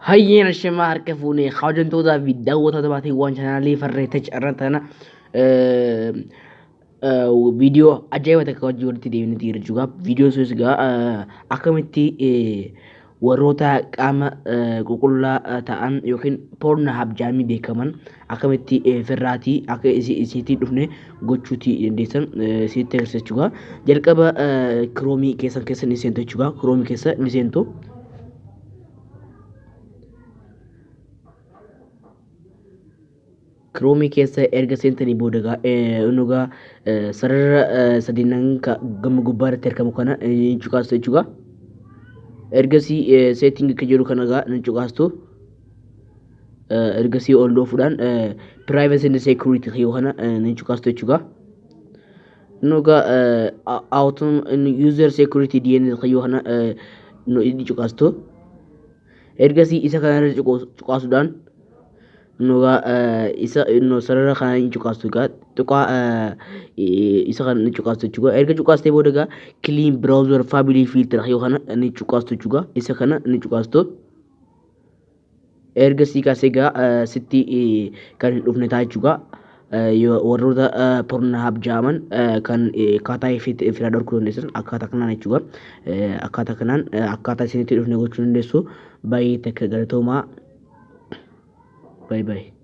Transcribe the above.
Hayyeen ashamaa harka fuunee kabajamtootaa fi daawwattoota maatiiwwan chaanaalii Farree Tech irra tana viidiyoo ajaa'iba takka wajjin walitti deemnee jira jechuudha. Viidiyoon sunis egaa akkamitti warroota qaama qulqullaa ta'an yookiin Pornhub jedhamanii beekaman akkamitti firraatii akka isiitti dhufne gochuuti dandeessan isinitti agarsiisa jechuudha. Jalqaba kiroomii keessan keessa ni seentu jechuudha. Kiroomii keessa ni seentu. Kiroomii keessa erga seentanii booda egaa inni egaa sarara sadiinan gama gubbaa irratti argamu kana ni cuqaastu jechuudha. Ergasii setting kan jedhu kana egaa ni cuqaastu. Ergasii ol dhoofuudhaan privacy and security kan kana ni cuqaastu jechuudha. Inni egaa auto user security DNA kan kana ni cuqaastu. Ergasii isa kanarra cuqaasuudhaan nugaa isa nu sarara kana ni cuqaastu, egaa tuqaa isa kana ni cuqaastu jechuudha. Erga cuqaastee booda egaa clean browser family filter yoo kana ni cuqaastu jechuudha. Isa kana ni cuqaastu. Ergasii kaasee egaa sitti kan hin dhufne ta'a jechuudha. Warroota Pornhub jedhaman kan akkaataa itti dhorkuu dandeessan akkaataa kanaan jechuudha. Akkaataa kanaan akkaataa isinitti dhufne gochuu dandeessu. Baay'ee takka galatoomaa. Bye bye.